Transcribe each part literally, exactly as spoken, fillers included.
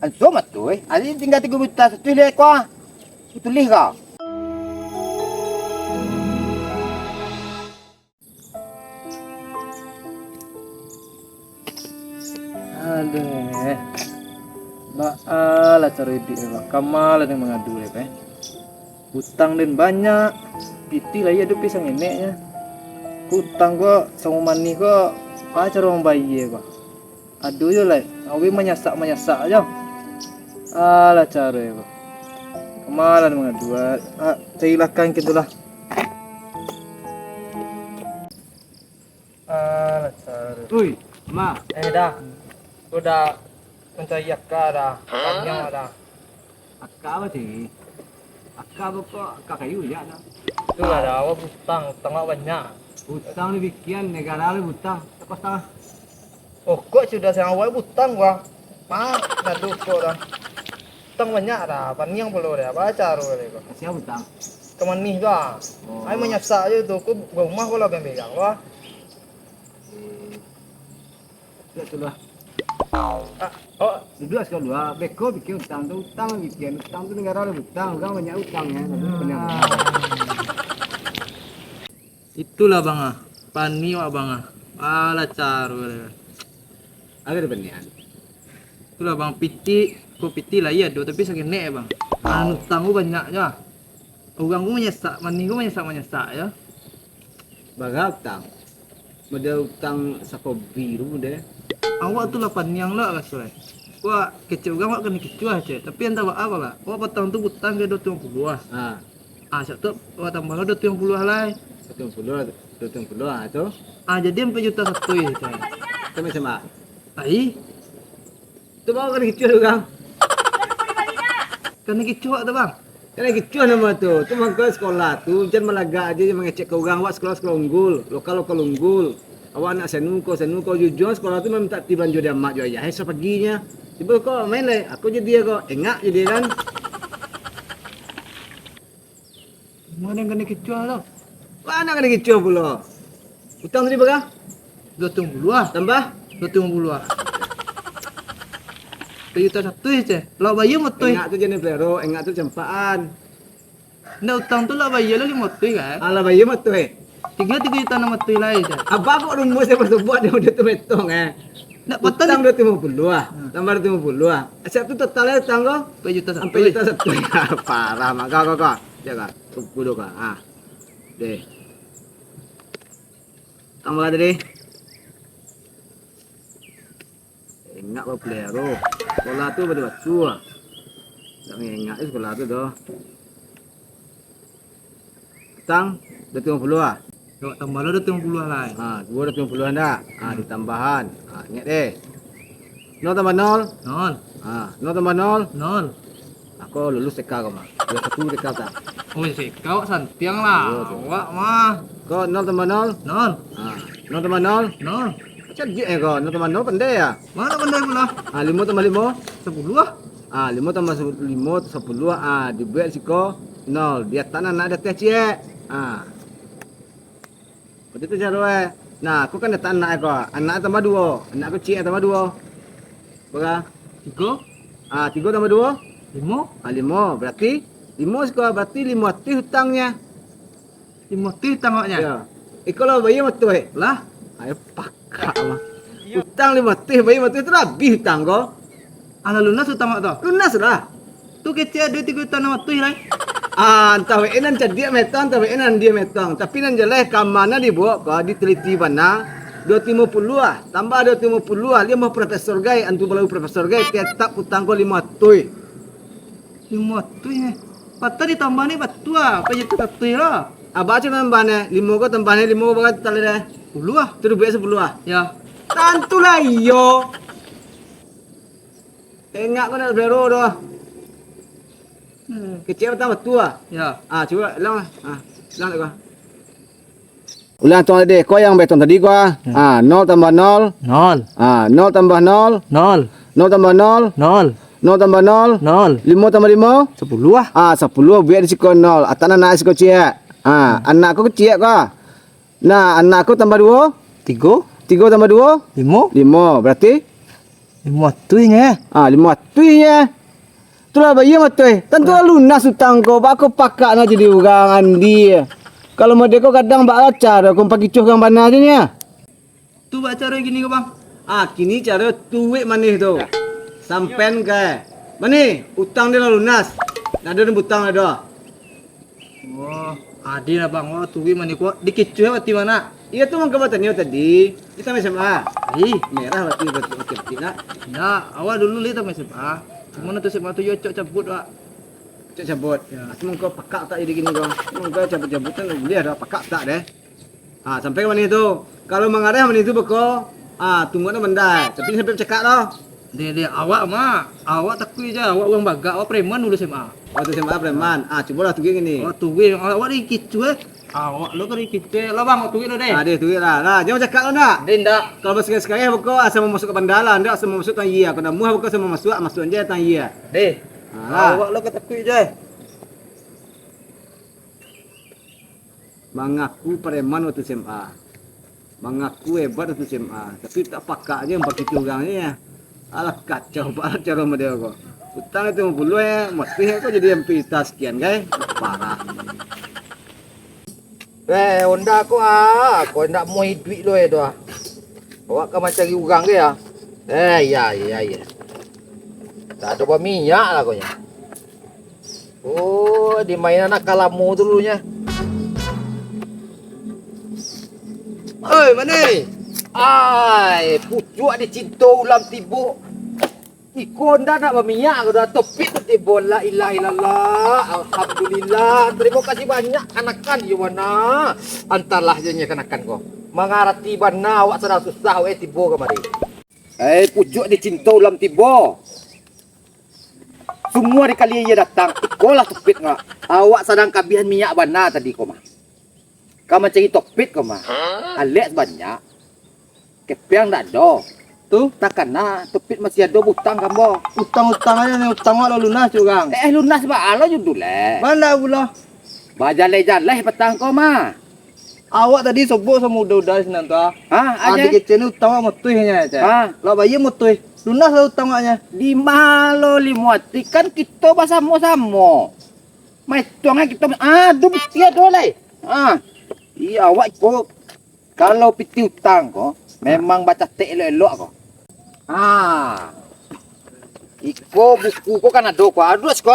Anso matuih, ari tingga tigo juta satuih lai ko. Tulih ko. Aduh, eh. Baa lah caro iduik ni, Bang. Kama lah den mangadu, eh, Bang. Utang den banyak, pitih lai ado pai sangenek nyo. Ko utang ko, samo manih ko, baa caro mambayia ko? Ado jo lai, awak manyasak-manyasak jo. Alah caro ko. Kama lah den mangadu, ah, cari lakang kito lah. Alah, saru. Ui, Ma. Eh, dah. Ko dah mancari aka dah. Hah? Panjang dah. Aka apo, Cik? Aka apo ko? Aka kayu jak dah. Itulah dah, awak butang, utang awak banyak. Utang ni bikian, negara ni butang. Takos tangan. Oh, kok sudah sayang awak butang gua. Ma, dah duko dah. Utang banyak dah, paniang pulo dah. Baa caro kali ko? Ka sia utang? Ka manih tu ah. Oh. Ai manyasak je tu, ko rumah ko lah beng-beng lah. Eh, duduak tu lah. Ah, oh. Duduak sakali lah. Beko bikin utang tu, utang bikin. Utang tu negara lah utang, urang banyak utang ya. Hmm. Paniang. Itulah bang ah, pani wak bang ah. Alah caro lah. Agak ada panian. Itulah bang, pitih, ko pitih lah iyo ado, tapi sakenek bang. Anu utang ko banyak jo. Urang ko manyasak, manih ko manyasak-manyasak jo. Bara utang? Model utang sakobi tu model. Awak tu lah paniang lah raso eh. Wak kecek urang wak kanai kicuah ceh, tapi antah baa ko lah. Wak patang tu butang ka duo ratuih limo puluah ah. Ha. Ah, siap tu, awak tambah lah duo ratuih limo puluah lai. Duo ratuih limo puluah, duo ratuih limo puluah, ah, tu. Ah, jadi ampek juta satuih tu. Tu macam mana? Ai. Tu baru kanai kicuah tu, Kang. Kanai kicuah tu, Bang. Kanai kicuah namo tu. Tu mangko sekolah tu, jan malagak aja, jan mangecek ka urang. Awak sekolah, sekolah unggul, lokal, lokal unggul. Awak anak sanu ko, sanu ko, jujua sekolah tu mintak ti balanjo di amak jo ayah, eh, sapaginyo. Tibo ko main lai, aku jadi ko, engak jadi kan. Mano nan kanai kicuah tu? Mano kanai kicuah pulo? Utang tadi bara? Duo ratuih limo puluah. Tambah? Duo ratuih limo puluah. Ampek juta satuih ceh. Lah bayia matuih. Engak tu jan dipeliharo, engak tu campakan. Ndak, utang tu lah bayia lah limo ratuih kan? Ah, lah bayia matuih. Tingga tigo juta anam ratuih lai ceh. Abah kok rumus yang bersebuah dia udah tu metong eh. Ndak, patang utang duo ratuih limo puluah, ah. Hmm. Tambah duo ratuih limo puluah. Siap tu total utang ko? Ampek juta satuih. Ampek juta satuih. Parah mah. Kau, kau, kau. Cek kau. Kudo kau. Ah. Deh. Tambah tadi. Engak bapeliharo. Sekolah tu batu-batu ah. Ndak engak sekolah tu doh. Utang duo ratuih limo puluah ah. Yo, tambah lo duo ratuih limo puluah lai. Ha, duo ratuih limo puluah ndak? Ha, hmm. Ditambahan. Ha, ingat deh. Nol tambah nol? Nol. Ha, nol tambah nol? Nol. Ako lulus T K ko mah. Duo satu T K tak? Oh, T K awak santiang lah. Iyo, tu. Awak mah. Ko nol tambah nol? Nol. Ha, nol tambah nol? Nol. Cerdik eh ko, nol tambah nol pandai ya? Mano pandai pulo? Ha, limo tambah limo? Sapuluah. Ha, limo tambah sa-, limo, sapuluah. Ha, dibuek siko nol. Di ateh anak, di ateh ciek. Ha. Baitu caro eh. Nah, ko kan di ateh anak ko. Anak tambah duo. Anak ko ciek tambah duo. Bara? Tigo. Ah, tigo tambah duo? Limo. Ah, limo. Barati limo siko, barati limo ratuih utangnyo. Limo ratuih utang awaknyo? Yo. Iko lah bayia matuih. Lah? Ayo pakak mah. Iyo. Utang limo ratuih, bayia matuih tu lah abih utang ko. Alah lunas utang awak tu? Lunas lah. Tu kecek duit tigo juta anam ratuih lai. Ah, antah wae nan cadiak metong, antah wae nan dia metong. Tapi nan jaleh ka ma dibaok ko diteliti bana. Duo ratuih limo puluah, tambah duo ratuih limo puluah, limo profesor gai, antu balalu profesor gai, tetap utang ko limo ratuih. Limo ratuih eh. Patang ditambah ni batua, apo juta satuih lah. Abah cuma tambah ni, limo ko tambah ni, limo ko bara tali deh. Sapuluah. Tu dibuek sapuluah. Ya. Tantulah iyo. Engak ko nak bero doh. Hmm. Kecek patang batua. Ya. Ah, cubo ulang lah. Ah, ulang dek ko. Ulang tuang dek ko yang betong tadi ko ah. Hmm. Ah, nol tambah nol. Nol. Ah, nol tambah nol. Nol. Nol tambah nol. Nol. Nol tambah nol. Nol. Limo tambah limo. Sapuluah. Ah, sapuluah buek di siko nol. Ateh anak siko ciek. Ah, hmm. Anak ko ciek ko. Nah, anak ko tambah duo. Tigo. Tigo tambah duo. Limo. Limo. Barati? Limo atuih nyo, eh? Ah, limo atuih nyo. Itulah bayia mah atuih. Tantu lah lunas utang ko. Baa ko pakak nak jadi urang, Andi. Kalau model ko kadang baa caro ko pakicuah urang bana je nyo. Tu baa caro kini ko, Bang? Ah, kini caro tuik manih tu. Sampean ka. Manih, utang dia lah lunas. Ndak ado nan butang dah. Oh, adi lah, Bang. Oh, tuik manih ko. Dikicuah ati mah nak? Iyo tu mangko batanyo tadi. Di taman S M A. Ih, merah batu batu batu nak. Ndak, awak dulu lai taman S M A. Cuma tu S M A tu yo cok cabut, Wak. Cok cabut. Ya. Ati mangko pakak tak jadi kini ko. Mangko cabut-cabutan buliah dah pakak tak deh. Ha, sampai ka manih tu. Kalau mangarah manih tu beko, ha, tunggu nak mandai. Tapi sampai bacakak doh. Deh, deh, awak mah, awak takuik je, awak urang bagak, awak preman dulu S M A. Waktu S M A preman. Ah, cubolah tuik kini. Awak tuik, awak dikicuah, eh. Awak lo ka dikicuah, eh. Lah, Bang, awak tuik lo deh. Ah, deh, tuik lah. Lah, jangan cakap lo nak. Deh, ndak. Kalau basikali-sikali beko, asa mamasuak ka banda lah, ndak asa mamasuak tang iya. Kalau namuah beko asa mamasuak, masuak je tang iya. Deh. Ha, lah. Awak lo ka takuik je. Mangaku preman waktu S M A. Mangaku hebat waktu S M A. Tapi tak pakak je, bak kicuah urang je. Alah, kacau banget caro model ko. Utang itu limo puluah, eh, mati ko jadi hampir tas sekian, kai. Parah. Eh, Honda ko, ah, ko ndak mau iduik lo, eh, tu, ah. Awak ka mancari urang ke, ah? Eh, iya, iya, iya. Tak ado baminyak lah ko nyo. Oh, dimainan anak kalamo dulunyo. Oi, mano? Ai, pucuak dicinto ulam tibo. Iko ndak nak baminyak ko dah, topik tu tibo. La ilaha illallah. Alhamdulillah. Tarimo kasih banyak kanakan, iyo bana. Antalah je nyo kanakan ko. Mangarati bana awak sadang susah, weh, tibo kamari. Ai, pucuak dicinto ulam tibo. Sumua dikali iyo datang, ikolah topik ngak. Awak sadang kabihan minyak bana tadi ko mah. Ka mancari topik ko mah. Alek banyak. Kepiang ndak ado. Tu? Takana topik masih ado butang ka ambo. Utang-utang ajo ni, utang awak lo lunas jo urang. Eh, lunas baa lo judul, eh? Baa ndak pulo? Bajaleh-jaleh patang ko mah. Awak tadi sobok samo uda-uda di sinan tu, ah. Ha, ah, aje. Adik kecil ni utang awak limo atuih nyo, aje. Ha. Lah bayia limo atuih. Lunas lah utang awaknyo. Di ma lo limo atuih, kan kito basamo-samo. Maituangan kito, aduh, bukti ado lai. Ha. Iyo, awak iko, kalau pitih utang ko, memang bacatek elok-elok ko. Ha. Iko buku ko kan ado ko, aduh, siko.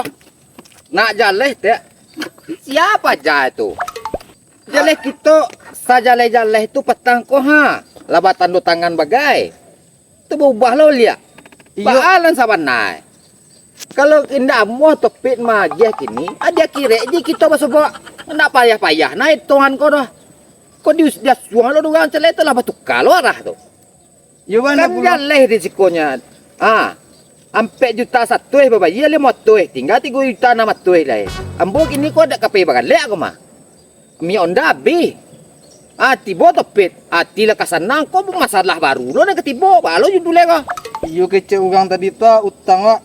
Nak jaleh, tek. Siapa aja tu? Jaleh kito, sajaleh-jaleh tu patang ko, ha, lah batando tangan bagai. Tu baubah lo liak. Iyo. Baa nan sabana. Kalau indak amuah topik maagiah kini, adiak kirek ji kito basobok. Ndak payah-payah nah itongan ko doh. Ko di, diasuang lo urang calek tu lah batuka lo arah tu. Iyo, bana. Kan pulo jaleh di sikonyo. Ah, ampek juta satuih babayia limo atuih, tingga tigo juta anam atuih lai. Ambo kini ko dak ka pai bagalek ko mah. Minyak onda abih. Ah, tibo topik. Ati lah ka sanang, ko masalah baru lo nan ka tibo. Baa lo judulnyo ko? Iyo, kecek urang tadi tu, ah, utang awak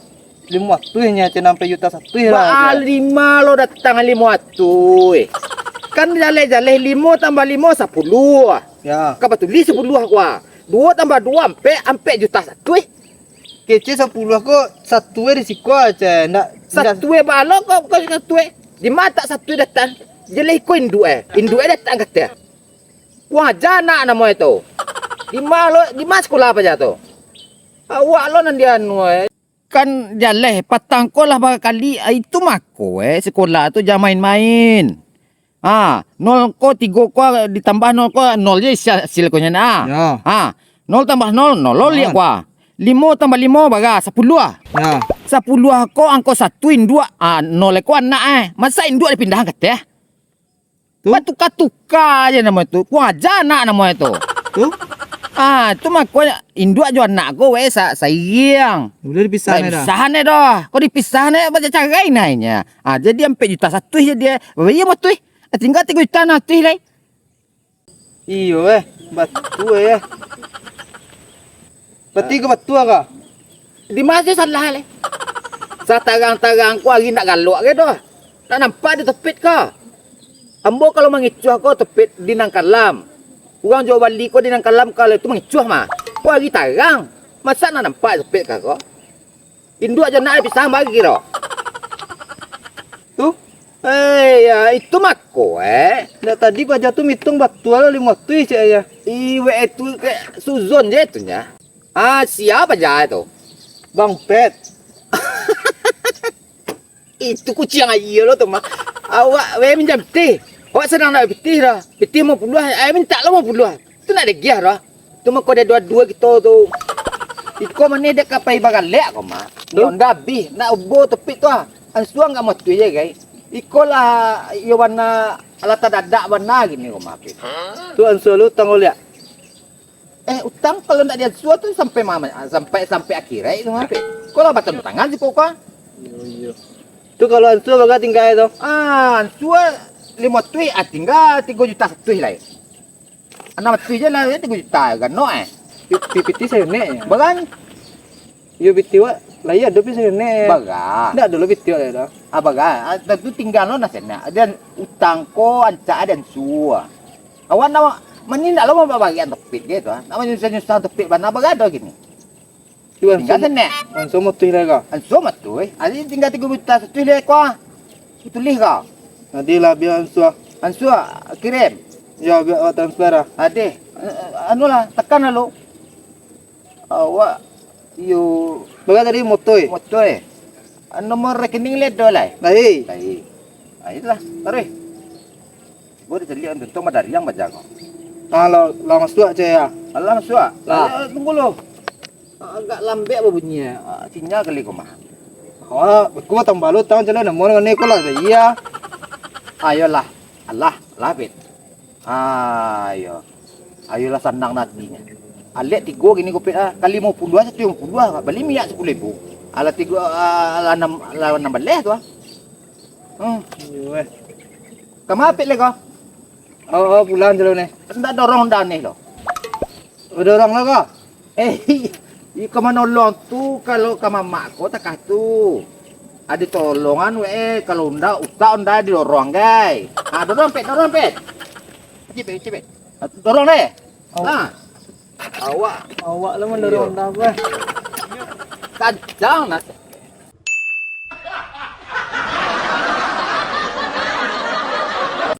limo atuih nyo, cen ampek juta satuih lah. Baa limo lo datang limo atuih. Kan jaleh-jaleh limo tambah limo sapuluah. Ya. Ka batulih sapuluah ko, ah. Duo tambah duo ampek, ampek juta satuih. Kecek sapuluah ko satuih di siko, cek. Ndak, ndak. Satuih baa lo ko, ko satuih. Di ma tak satuih datang? Jaleh iko induak, eh. Induak, eh, datang ka ateh. Wah, anak namo itu. Di ma lo, di ma sekolah apo aja tu? Awak lo nan dianu, eh. Kan jaleh, patang ko lah barakali, ah, itu mako, eh, sekolah tu jan main-main. Ha, nol ko tigo ko ditambah nol ko, nol je isi hasil ko nyo nah. Ya. Ha, nol tambah nol, nol lo liak ko. Limo tambah limo bara? Sapuluah. Ya. Sapuluah ko angko satu induak, ha, nol ko anak, eh. Masa induak dipindahan ka ateh? Tu? Batuka-tuka je namo tu. Kurang aja anak namo tu. Tu? Ah, tu mako induak jo anak ko weh sa-, sairiang. Buliah dipisah ni dah. Dipisah ni dah. Ko dipisah ni, baca carai nah inyo. Ah, jadi ampek juta satuih jadi, eh. Iyo, matuih. Eh, tingga tigo juta nah atuih lai. Iyo, eh. Batua, eh. Batua ko batua ko? Di ma salah, leh? Satarang-tarang ko ari ndak galok gai doh. Ndak nampak di topik ko. Ambo kalau mangicuah ko topik di nan kalam. Urang juo bali ko di nan kalam, kalau itu mangicuah mah. Ko ari tarang. Masa nak nampak sepik ka ko? Induak jo anak pisah bagi ro. Tu? Eh, ya, itu mako, eh. Ndak tadi paja tu mitung batua lah limo ratuih cek ayah. Iwek itu kek suzon je tu nya. Ah, siapa ja tu? Bang Pet. Itu kuciang aia lo tu mah. Awak weh minjam pitih. Awak sanang nak pitih dah. Pitih limo puluah, ai mintak lo limo puluah. Tu nak dagiah dah. Tu mah kau dah dua-dua kito tu. Iko maneh dek ka pai bagalek ko mah. Tu? Honda abih, nak ubo tepik tu ah. Ansuang gak motu je gai. Iko lah iyo bana alah tadadak bana gini ko mah. Tu ansua lu tangguh liak. Eh, utang kalau ndak diansua tu sampai mama, sampai, sampai akhirat tu, sampai. Kau lah batang tangan siko kau. Iyo, iyo. Tu kalau ansua baga tingga tu? Ah, ansua limo tuih, ah, tingga tigo juta satuih lai. Anam tuih je lah, ya, tigo juta, ganok, eh. Pi-, pipiti sayonek. Bagan? Iyo, piti wak, lah iyo, ado pi sayonek. Baga. Ndak ado lo piti wak, ya, dah. Ah, baga. Ah, tu tingga lo nah sayonek. Dan utang ko ancak ada ansua. Awan nak mani ndak lo mambagian tepik gitu, ah. Nak manyusah-nyusah tepik bana bagado gini. Tu tinggal ansua, senek. Ansua matuih lah ko. Ansua matuih. Ari tinggal tigo juta satuih lah ko. Tulih ko. Jadi lah biar ansua. Ansua kirim. Yo, biar awak transfer lah. Adeh. Eh, eh, anu lah, tekan lalu. Awak yo. Baga tadi motoi. Motoi. Ah, nomor rekening le do lai. Lai. Lai. Ah, itulah, taruih. Gua dicaliak untung madariang bajago. Ah, lah, lah masuak, cek, ya? Alah masuak. Lah. Ayo, tunggu lu. Agak lambek babunyi, ah, sinyal kali ko mah. Awak, aku tambah lu tang jalan nomor ngene ko lah, iya. Ayolah. Alah, lah, Bet. Ayo. Ayolah sanang nantinya. Alek tigo gini ko, Bet, ah. Kali limo puluah, satu limo puluah, ah. Bali minyak sapuluah ribu. Alah tigo, ah, alah anam, alah anam baleh tu, ah. Hmm. Iyo, eh. Kama apik lai ko? Oh, oh, pulang jalo ne. Ndak dorong ndak aneh lo. Oh, dorong lo ko? Eh, iko manolong tu kalau ka mamak ko takah tu. Ado tolongan we, kalau ndak usah ndak didorong, gai. Ha, dorong, Pet, dorong, Pet. Cipet, cipet. Dorong deh. Au. Ha. Awak. Awak lo mandorong ndak apa? Kancang nak.